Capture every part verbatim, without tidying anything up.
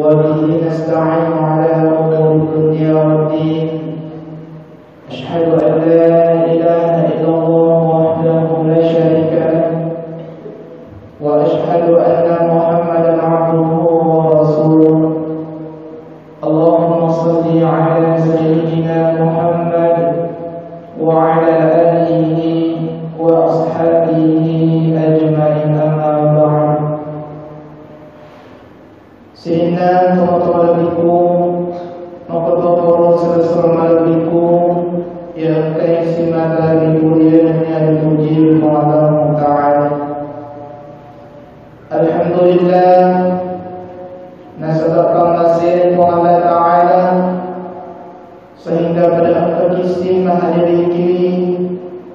وبه نستعين على أمور الدنيا والدين. أشهد أن لا إله إلا الله وحده لا شريك له، وأشهد أن محمدا عبده ورسوله. اللهم صل على سيدنا محمد وعلى آله وأصحابه أجمعين، أما بعد. Sininna tomatoa lebbiku, makkotoparo silessureng malebbiku, iya engkae simata ripujianna ripuji ri Puang Allahu Ta'ala. Alhamdulillah, nasaba pammasena Puang Allah Ta'ala, sehingga pada engkaki simahadiri kini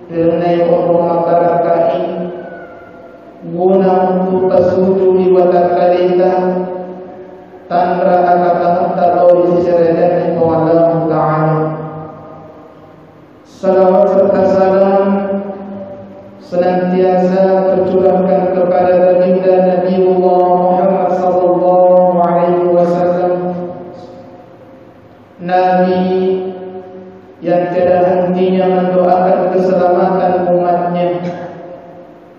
ri lalenna onrong mabbarakkai, guna untuk pasujui watakkaleta, tanra akatangetta lao ri sesena Puang Allahu Ta'ala. Salawat serta salam senantiasa tercurahkan kepada baginda Nabiullah Muhammad sallallahu alaihi wasallam, Nabi yang tiada hentinya mendoakan keselamatan umatnya,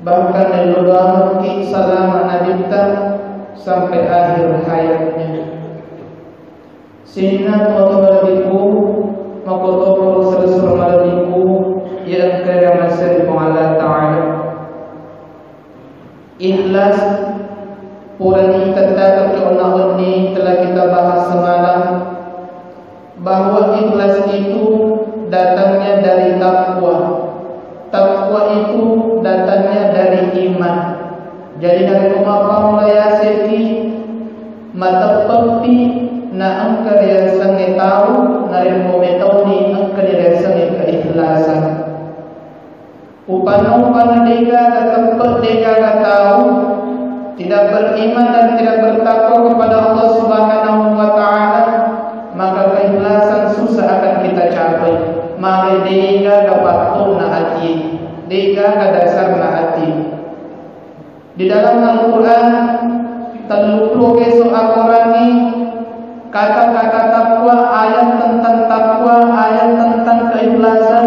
bahkan mendoakan selama Nabitta sampai akhir hayatnya. Sininna tomatoa lebbiku, makkotoparo silessureng malebbiku, iya engkae riamasei ri Puang Allah Ta'ala. Ikhlas, purani itettapekki onna wenni, telah kita bahas semalam, bahwa ikhlas itu datangnya dari takwa. Takwa itu datangnya dari iman. Jadi, narekko mappammula yasengki, mateppeppi na engka riasengnge tau, narekko metauni engka riasengnge keikhlasan. Upana-upana degaga teppe, degaga tau tidak beriman dan tidak bertakwa kepada Allah Subhanahu wa Ta'ala, maka keikhlasan susah akan kita capai. Mare degaga pattona ati, degaga dasarna ati. Di dalam Al-Quran, telluppulo peso akorangngi kata-kata takwa, ayat tentang takwa, ayat tentang keikhlasan.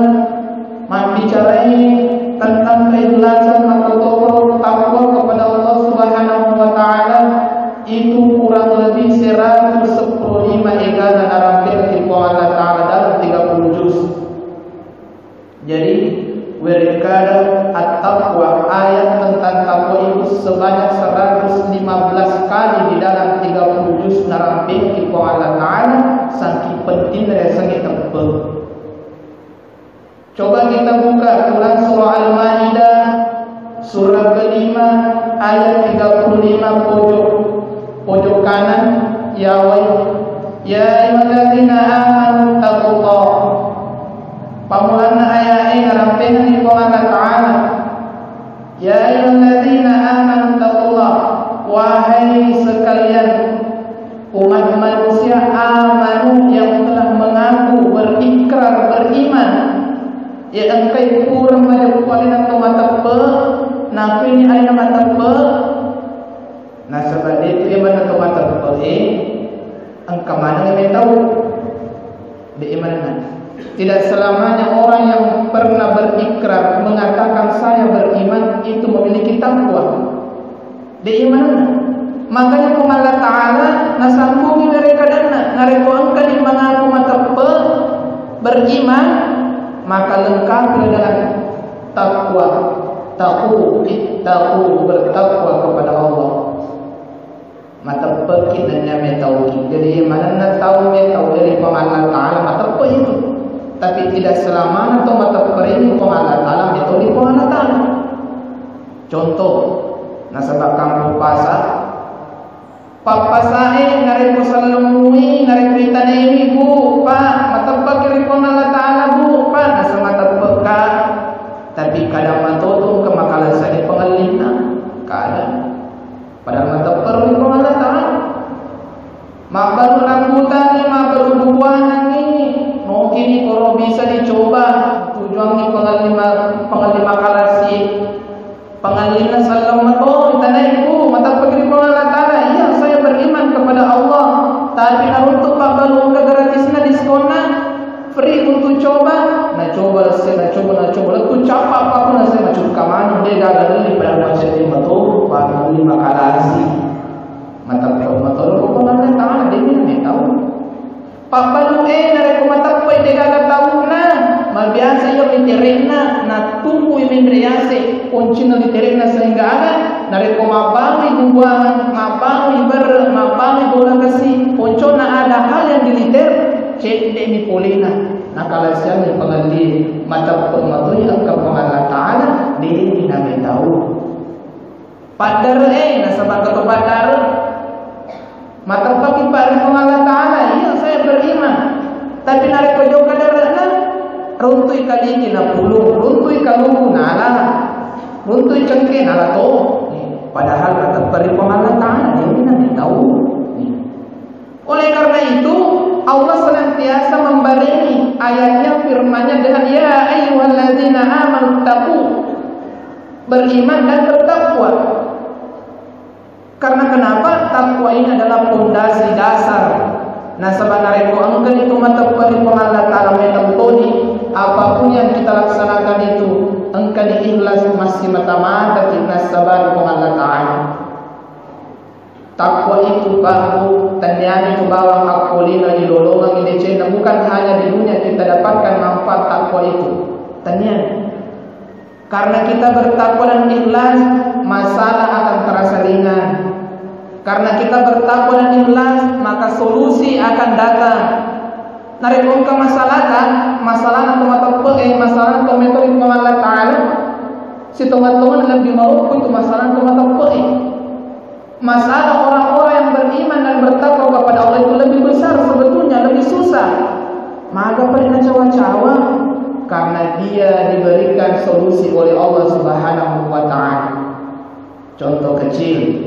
Mambicarai tentang keikhlasan, makkotoparo takwa kepada Allah Subhanahu wa Ta'ala, itu kurang lebih seratus sepuluh lima egana narampengeng Puang Allah Ta'ala dalam tiga puluh juz. Jadi, werekkada at-taqwa, ayat tentang takwa itu sebanyak seratus lima belas kali di dalam tiga puluh juz narampengeng Puang Allah Ta'ala, saking pentingna riasengnge teppe. Coba kita buka Quran surah Al-Maidah, surah kelima, ayat tiga puluh lima, pojok, pojok kanan, yawai. Ya ayyuhalladzina amanu taqullah. Pammulanna aya'e narampengeng Puang Allah Ta'ala. Ya ayyuhalladzina amanu taqullah. Wahai sekalian umat manusia, amanu, yang telah mengaku, berikrar, beriman, ya engkai pura majeppu alena to mateppe, nakuini alena mateppe, nasaba de'tu emanna to mateppe e engka maneng metau. De emanna. Tidak selamanya orang yang pernah berikrar mengatakan saya beriman itu memiliki takwa. De imanna. Makanya Puang Allah Ta'ala nasambungi werekkadanna, narekko engkani mangaku mateppe beriman, maka lengkapi dengan takwa. Taqu, ittaqu, bertakwa kepada Allah. Mateppeki nennia metauki. Jadi manenna tau metau dari Puang Allah Ta'ala mateppe itu. Tapi tidak selamanya tau mateppe ri Puang Allah Ta'ala metau di Puang Allah Ta'ala. Contoh, nasaba kampung pasa, pappasae narekko sellemmui, narekko itanaiwi, Bu, Pak, mateppeki ri Puang Allah Ta'ala, Bu, Pak, nasaba mateppeka. Tapi kadang matoto engka makalasae pangellinna, kadang. Padahal mateppe ri Puang Allah Ta'ala. Mabbalu rambutangngi, mabbalu bubuanengngi, nokini koro bisa dicoba, tujuangngi pangelli ma-, pangelli makalasi, pangellinna selleng mato, itanaiku, mateppeki ri Puang Allah Ta'ala. Iya, saya beriman kepada Allah, riase, poncinna litere'na sehingga aga, narekko mabbangi bubuangan, mabbangi berre, mabbangi bola kasi, ponconna ada hal yang diliter, cedde'ni polena, nakalasianni pangelli, mateppe' matoi engka Puang Allah Ta'ala, de'ni nametau. Paddare'e, nasaba engka to paddare'. Mateppeki pa ri Puang Allah Ta'ala, iya saya beriman. Tapi narekko jokka dare'na, runtui kaliki napulung, runtui kaluku nala, runtui cengke nala to. Padahal mateppe' ri Puang Allah Ta'ala, de'ni nametau. Oleh karena itu, Allah senantiasa membarengi ayatnya, firman-Nya dengan, "Ya ayyuhalladzina amanu taqu." Beriman dan bertakwa. Karena kenapa? Takwa ini adalah pondasi dasar. Nasaba narekko engkani tu mateppe' ri Puang Allah Ta'ala, metau toni, apapun yang kita laksanakan itu engkani ikhlas, massimata-mataki nasaba ri Puang Allah Ta'ala. Takwa itu, Pak, Bu, tenniani tu bawang akkolina ilolongang decenna, bukan hanya di dunia kita dapatkan manfaat takwa itu. Tenniani. Karena kita bertakwa dan ikhlas, masalah akan terasa ringan. Karena kita bertakwa dan ikhlas, maka solusi akan datang. Narekko engka masalahta, masalahna to mateppe', eh, masalahna to metau ri Puang Allah Ta'ala, sitonga-tonganna lebbi marukkui tu masalahna to mateppe'. Masalah orang-orang yang beriman dan bertakwa kepada Allah itu lebih besar sebetulnya, lebih susah. Maga pada nacawa-cawa? Karena dia diberikan solusi oleh Allah Subhanahu wa Ta'ala. Contoh kecil,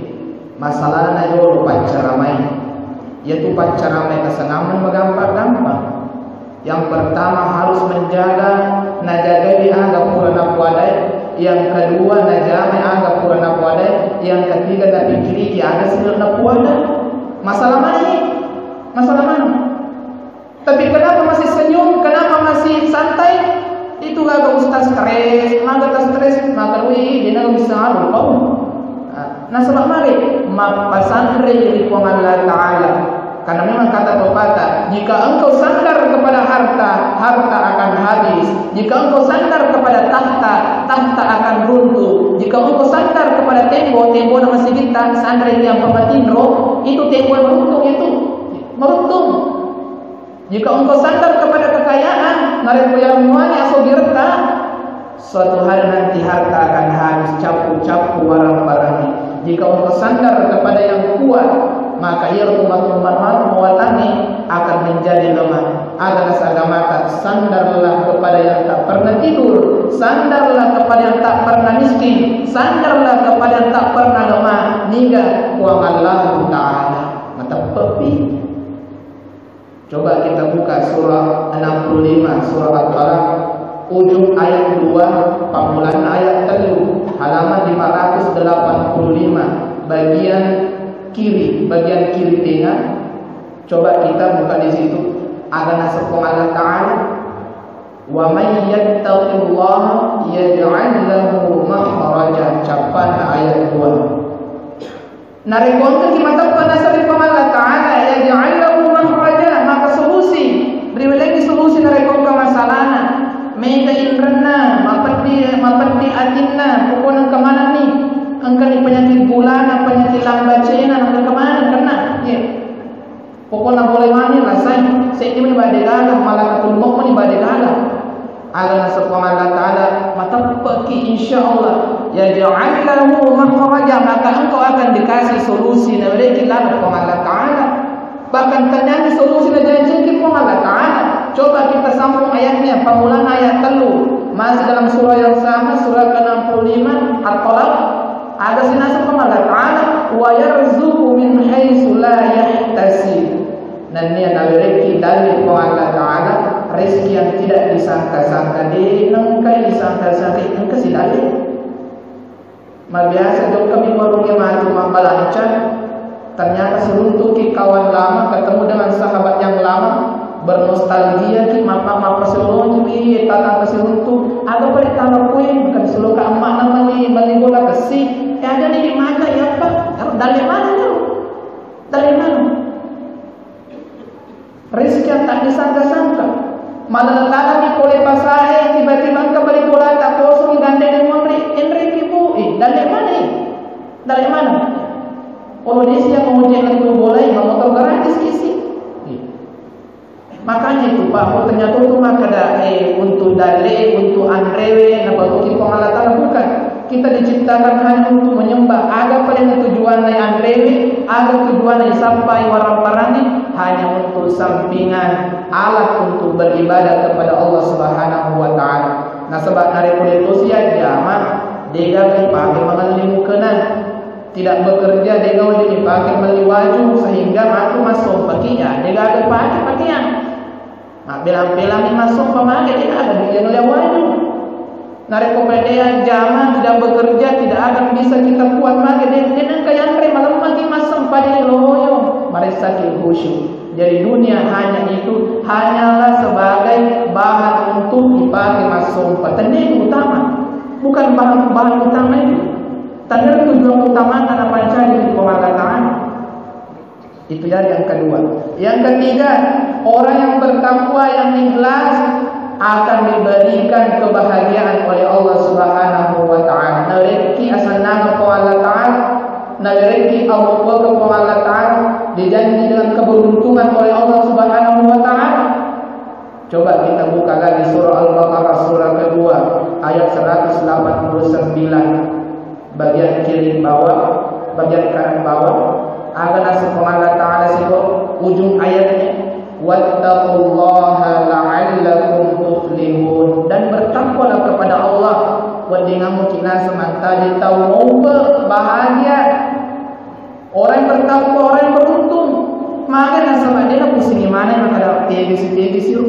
masalahna jolo paccaramai. Iyatu paccaramai tasengammeng magampang-gampang. Yang pertama harus menjaga, najagai aga pura napuadai. Yang kedua, najamai aga pura napuadai. Yang ketiga, napikiriki aga sining napuada. Masalah mai, masalah mana? Tapi kenapa masih senyum? Kenapa masih santai? Itu gaga ustaz stres, maga ta stres, maga lui, dia naga bisa anu, kau. Nah, nasaba magi mappasanre ri Puang Allah Ta'ala. Karena memang kata pepatah, jika engkau sandar kepada harta, harta akan habis. Jika engkau sandar kepada tahta, tahta akan runtuh. Jika engkau sandar kepada tembok, tembok nama sigita, sandar yang pematinro, itu tembok meruntuh itu. Meruntuh. Jika engkau sandar kepada kekayaan, narekko yamuani asogirta, suatu hari nanti harta akan habis, cappu-cappu warang-warangi. Jika engkau sandar kepada yang kuat, maka ia rumah-rumah muatangi akan menjadi lemah. Aga nasa agamata, sandarlah kepada yang tak pernah tidur, sandarlah kepada yang tak pernah miskin, sandarlah kepada yang tak pernah lemah. Niga Puang Allah Ta'ala. Mateppepi. Coba kita buka surah enam puluh lima, surah At-Talaq, ujung ayat dua, pammulanna ayat tellu, halaman lima ratus delapan puluh lima, bagian kiri, bagian kiri tengah. Coba kita buka di situ. Aga naseng Puang Allah Ta'ala, "Wa may yattaqillaha yaj'al lahu makhraja." Cappanna ayat dua. Narekko engkaki mateppe' naseng ri Puang Allah Ta'ala, yaj'al lahu makhraja, maka solusi, riwelengi solusi narekko engka masalahna. Mega inrenna, mapeddi, mapeddi atinna, pokokna engka manenni, engkani penyakit gulana, penyakit lambacena, engka maneng kenna. Iya. Pokokna boleh mani rasai, seddi mani bade gaga, malakatul maut mani bade gaga. Aga naseng Puang Allah Ta'ala, mateppe'ki, insya Allah. Yaj'al lahu makhraja, maka engkau akan dikasih solusi, nawerekki laleng Puang Allah Ta'ala. Bahkan tenniani solusi najanjiangki Puang Allah Ta'ala. Coba kita sambung ayatnya, pammulanna ayat tellu. Masih dalam surah yang sama, surah ke enam puluh lima, At-Talaq. Aga sinaseng Puang Allah Ta'ala, "Wa yarzuqhu min haitsu la yahtasib." Nennia nawerekki dalli Puang Allah Ta'ala rezeki yang tidak disangka-sangka, de' nengkai disangka-sangka, engka sidalli. Mabiasa jokkami warungnge matu mabbalanca, ternyata siruntuki kawan lama, ketemu dengan sahabat yang lama, bernostalgia ki, mappa-, mappasioloki, "Wih, tatang kasiruntu, aga pale tama kue, kan soloka emakna mali, mali bola kessi, eh, ada nih di mata, ya apa? Dalle mana nih? Dalle mana?" Rezeki yang tak disangka-sangka. Malaleng-lalengmi pole pasae, tiba-tiba engka bali bolata kosong, gandeng Polisi yang mau ujian itu boleh, mau motor gratis isi. Makanya itu, Pak, aku ternyata tuh mah kada, eh, untuk dalle, untuk anrewe, nabakuki Puang Allah Ta'ala, bukan. Kita diciptakan hanya untuk menyembah. Aga paling tujuan nai anrewe, aga tujuan nai sampai warang-warangi, hanya untuk sampingan alat untuk beribadah kepada Allah Subhanahu wa Ta'ala. Nasaba narekko de tosi ajjama, dega ipake mangelli mukena. Tidak bekerja, dega wedding ipake melli waju, sehingga matu massompaki, ya, dega aga ipake pakeang. Mabbelang-belangi massompa mage, dega aga duit yang melli waju. Narekko pede ajjama, tidak bekerja, tidak akan bisa kita kuat mage, de-, de nengka yanre malemmaki massompa di loyo, maressaki khusyuk. Jadi dunia hanya itu, hanyalah sebagai bahan untuk ipake massompa. Tennia itu utama. Bukan bahan, bahan utama itu. Tanra tujuan utama napancaji Puang Allah Ta'ala. Itu ya yang kedua. Yang ketiga, orang yang bertakwa, yang ikhlas akan diberikan kebahagiaan oleh Allah Subhanahu wa Ta'ala. Nawerekki asennang Puang Allah Ta'ala, nawerekki awwekkeng Puang Allah Ta'ala, dijanji dengan keberuntungan oleh Allah Subhanahu wa Ta'ala. Coba kita buka lagi surah Al-Baqarah, surah kedua, ayat seratus delapan puluh sembilan, bagian kiri bawah, bagian kanan bawah. Aga naseng Puang Allah Ta'ala siko ujung ayatnya, "Wattaqullaha la'allakum tuflihun." Dan bertakwalah kepada Allah, weddingngamu kinaseng mancaji tau maupe bahagia. Orang yang bertakwa, orang yang beruntung. Maka nasaba de napusingi maneng makkeda tegesi-tegesi ro.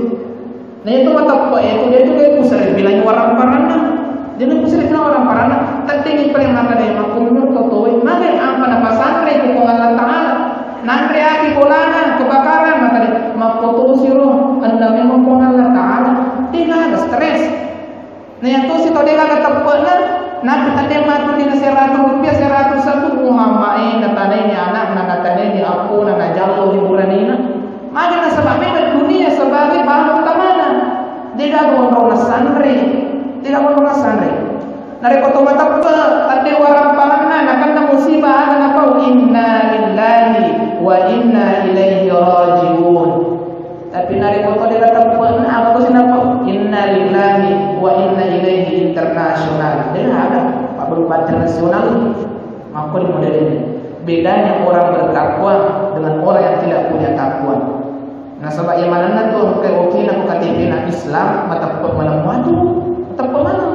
Na itu mateppe itu, de tu de pusere bilang warang paranna. De na pusere bilang warang paranna. Tettengi pale makkeda makkunnu to towe. Maka apa napasanre ku Puang Allah Ta'ala. Nanre api bolana kebakaran, makkeda makkotosi ro, anda memang Puang Allah Ta'ala. Tidak ada stres. Nah, yang tosi tau de gaga teppe'na, nappa tette matu di seratu rupiah, seratu satu, Muhammad, eh, nataneni anakna, nataneni appona, najallo hiburanina. Maka nasaba mega dunia sebagai bahan utamana. De gaga onrong nasanre. De gaga onrong nasanre. Narekko to mateppe, tette warang paranna, nakenna musibah, aga napau, "Inna lillahi wa inna ilaihi raji'un." Tapi narekko to dega teppe'na, aga tosi napau? "Inna lillahi wa inna ilaihi internasional." Dega aga, pabbalu internasional. Makkoni modelna. Bedanya orang bertakwa dengan orang yang tidak punya takwa. Nasaba iya manenna tu engka okina ko K T P-na Islam, mateppe maneng matu, mateppe maneng.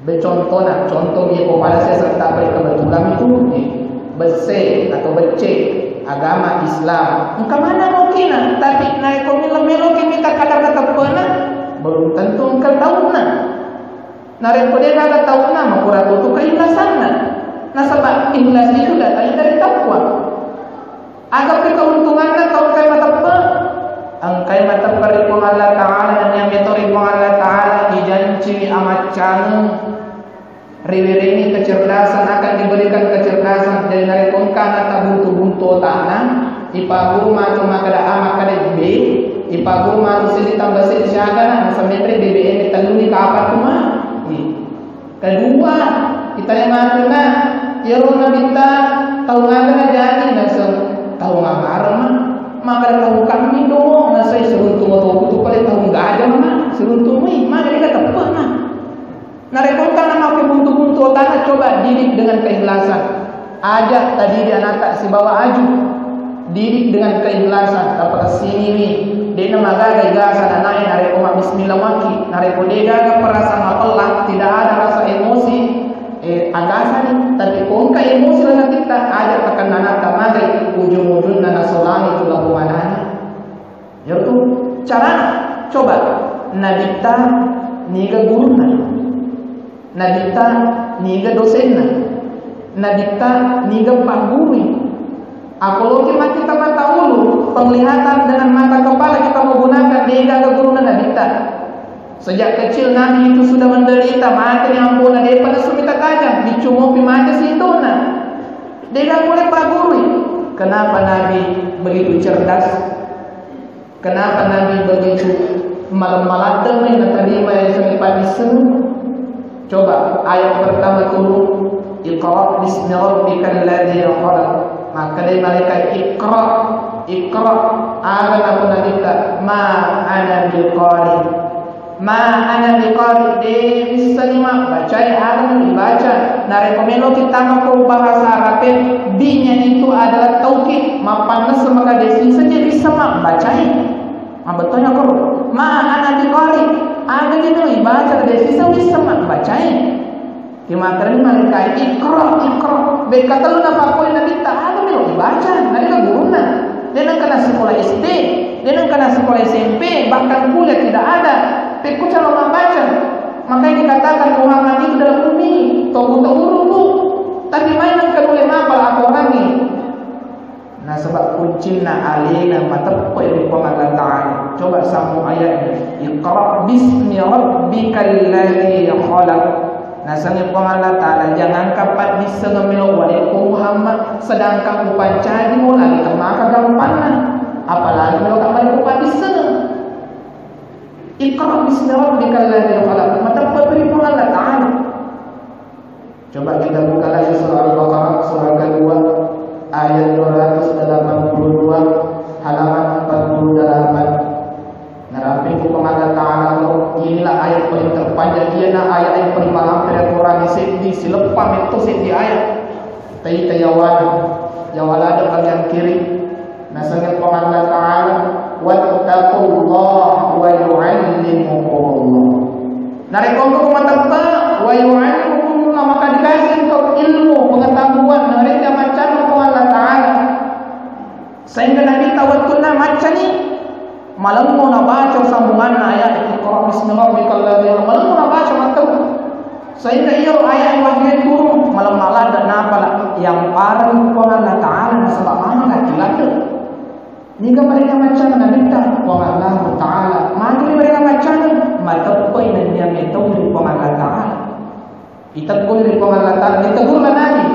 Be-, contohna, contoh mi ko pada saya serta apa kebetulan itu, eh, besse atau becce agama Islam. Engka maneng okina, tapi narekko melo-, meloki mita kadar teppe'na, belum tentu engka taunna. Narekko de gaga taunna, makura tutu keikhlasanna. Nasaba ikhlas itu datang dari takwa. Aga pi keuntunganna tau engkai mateppe? Engkai mateppe ri Puang Allah Ta'ala, nennia meto ri Puang Allah Ta'ala ijancimi amaccangeng, riwerengi kecerdasan, akan diberikan kecerdasan. Jadi narekko engka anatta buntu-buntu otakna, ipaguru matu makkeda A makkeda B, ipaguru matu seddi tambah seddi siagana, nasaba menre B B M telluni kapang tu ma. Kedua, itanai matu na, iyaro nabitta tau aga najaji, naseng tau agarama, makkeda tau kambing domo, nasai siruntu motoku tu pale tau gajah ma, siruntu mui, makkeda teppe'na. Narekko engka namakke buntu-buntu otakna, coba didik dengan keikhlasan. Aja tadidik anatta sibawa aju. Didik dengan keikhlasan, taparessingiwi. De'na magaga igasan anae narekko mabbismillah waki. Narekko de gaga perasaan mapella, tidak ada rasa emosi, eh, agasani. Tapi ko engka emosi lalenna anatta, aja takenna anatta magai, ujung-ujungna nasolangi tu lao manana. Iyaro tu carana. Coba, nabitta niga gurunna? Nabitta niga dosenna? Nabitta niga paggurui? Akko loki makkita mata ulu, penglihatan dengan mata kepala kita menggunakan, de gaga gurunna nabitta. Sejak kecil Nabi itu sudah menderita, mate ni ampona, depa nasu mita tajang, biccu mopi mate sitona. De gaga pole paggurui. Kenapa Nabi begitu cerdas? Kenapa Nabi begitu malam-malam naterima yang semi padiseng? Coba, ayat pertama turun, Iqra bismi rabbikal ladzi khalaq. Makkedai malaikat, "Iqra, iqra." Aga napau Nabitta, "Ma ana biqari." Ma ana biqari, de' wissengngi mabbacai aga nabaca. Narekko meloki tama ko bahasa Arabe, bi-nya itu adalah taukid, mappannessa maka de' siseng je wisseng mabbacai. Mabbetulna koro. Ma ana biqari, aga je melo ibaca de' siseng wisseng mabbacai. Ki makkedani malaikat, "Iqra, iqra." Bekka tellu napakkoi Nabitta, aga melo ibaca? Narekko gurunna. De' nengka nassikola S D, de' nengka nassikola S M P, bahkan kuliah tidak ada. Pekko calo mabbaca. Makanya dikatakan Muhammad itu dalam bumi, tobu-tobu ruku. Tapi main nengka nulle mapala akorangnge. Nasaba kuncinna alena mateppe'i ri Puang Allah Ta'ala. Coba sambung ayatnya. Iqra bismi rabbikal ladzi khalaq. Nasengnge Puang Allah Ta'ala, jangangka paddissengeng melo walekko Muhammad, sedangkan upancaji mo lagi temmaka gampanna. Apalagi melo kammari upaddissengeng. Iqra bismi rabbikal ladzi khalaq. Mateppe'i ri Puang Allah Ta'ala. Coba kita buka lagi surah Al-Baqarah, surah kedua, ayat dua ratus delapan puluh dua, halaman empat puluh delapan. Narapi ku Puang Allah Ta'ala, inilah ayat paling terpanjang, iyana ayat yang paling malampe ri Al-Quran, seddi, sileppa metto seddi ayat. Taita yawana, yawa ladde bagian kiri. Nasengnge Puang Allah Ta'ala, "Wattaqullaha wa yu'allimukumullah." Narekko engka mateppe, "Wa yu'allimukumullah," maka dikasih engkau ilmu, pengetahuan, narekko maccanna Puang Allah Ta'ala. Sehingga Nabitta wettunna maccani, malemmo nabaca sambunganna ayat, "Iqra bismi rabbikal ladzi khalaq." Malemmo nabaca matteru. Sehingga iyaro ayat wahyu turun, malemma ladde napala yang pareng Puang Allah Ta'ala nasaba mangga ladde. Niga mereka macam Nabitta, Puang Allah Ta'ala. Magi mereka macam, mateppe'i nennia metau ri Puang Allah Ta'ala. Itekkui ri Puang Allah Ta'ala, ditegurna Nabi.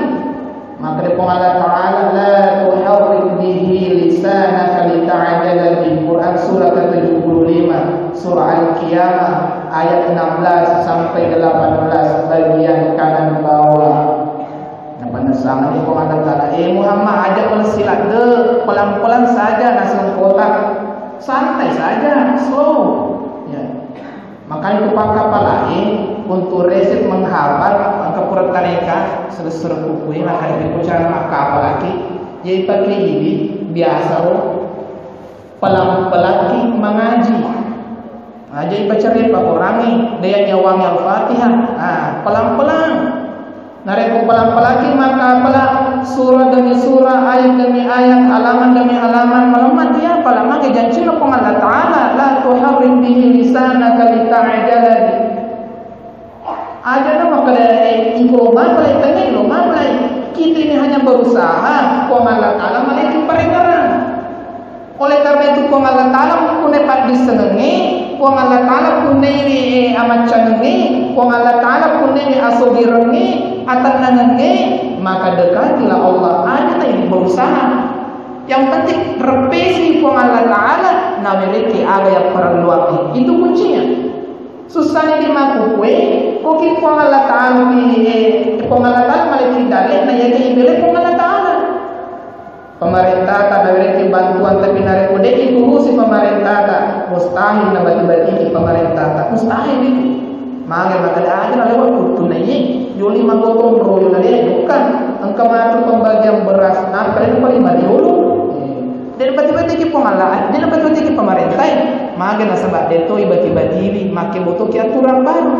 Makkeda Puang Allah Ta'ala, "La tuharrik bihi lisanaka lita'jala bih." Quran surah ketujuh puluh lima, surah Al-Qiyamah, ayat enam belas sampai delapan belas, bagian kanan bawah. Napanessangeng Puang Allah Ta'ala, "Eh Muhammad, aja' malessi ladde, pelan-pelan saja naseng kota. Santai saja, slow." Ya. Makanya itu pakkapalae untuk resep menghafal, engka pura tareka, selessureng bukue, makanya itu cara makkapalaki, jadi pakai ini, biasa, oh, pelan-pelanki mengaji. Nah, jadi baca repa Qurangi, daya nyawangi Al-Fatihah. Nah, pelan-pelan. Narekko pala-palaki makkapala surah demi surah, ayat demi ayat, halaman demi halaman, malemma tiapala, magi jancinna Puang Allah Ta'ala, "La tuharrik bihi lisanaka lita'jala bih." Aja' na makkeda, eh, iko mapalai, tengnga lo mapalai. Kita ini hanya berusaha, Puang Allah Ta'ala malai parengngerang. Oleh karena itu, Puang Allah Ta'ala punnai paddissengengnge, Puang Allah Ta'ala punnai, eh, amaccangengnge, Puang Allah Ta'ala punnai asogirengnge, atennangengnge, maka dekatilah Allah. Aja' na berusaha. Yang penting reppesi Puang Allah Ta'ala, nawerekki aga yang perlu. Itu kuncinya. Sussani di makkukue, koki Puang Allah Ta'ala, eh, Puang Allah Ta'ala malai dalle, na yaga ibele Puang Allah Ta'ala. Pemerintata nawerekki bantuan, tapi narekko de'ki turusi pemerintata, mustahil nabati-batiki pemerintata, mustahil itu. Mage makkeda aja' na lewat kuttu na iye, joli makkotong royo na de' bukan, engka matu pembagian beras, nappa lima ribu. De' nabati-batiki Puang Allah, de' nabati-batiki pemerintah. Mage nasaba' de' to ibati-batiwi, makke botoki aturan baru.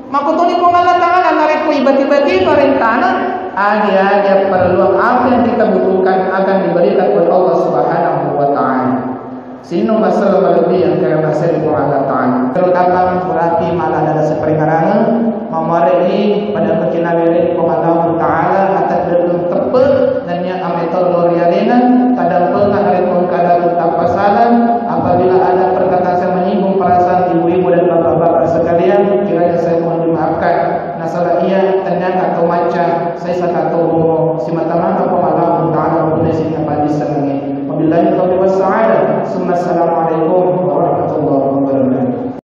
Makkutoni Puang Allah Ta'ala, narekko ibati-bati parentana, agi-agi apparelluang apa yang kita butuhkan akan diberikan oleh Allah Subhanahu wa Ta'ala. Sinno masalah malebbi yang kaya masya Puang Allah Ta'ala. Terutama berarti malah ada seperingkarangan, mamuare'i pada mungkin nawerekki Puang Allah Ta'ala, atas dendeng tepe, dan yang ambil tahu luar biasa, kadang pernah ada pun kada tetap pasalan, apabila ada perkataan yang menyinggung perasaan ibu-ibu dan bapak-bapak sekalian, kiranya saya mohon dimaafkan. Nasaba' iya, ternyata tau macca, saisa tau bongo, simata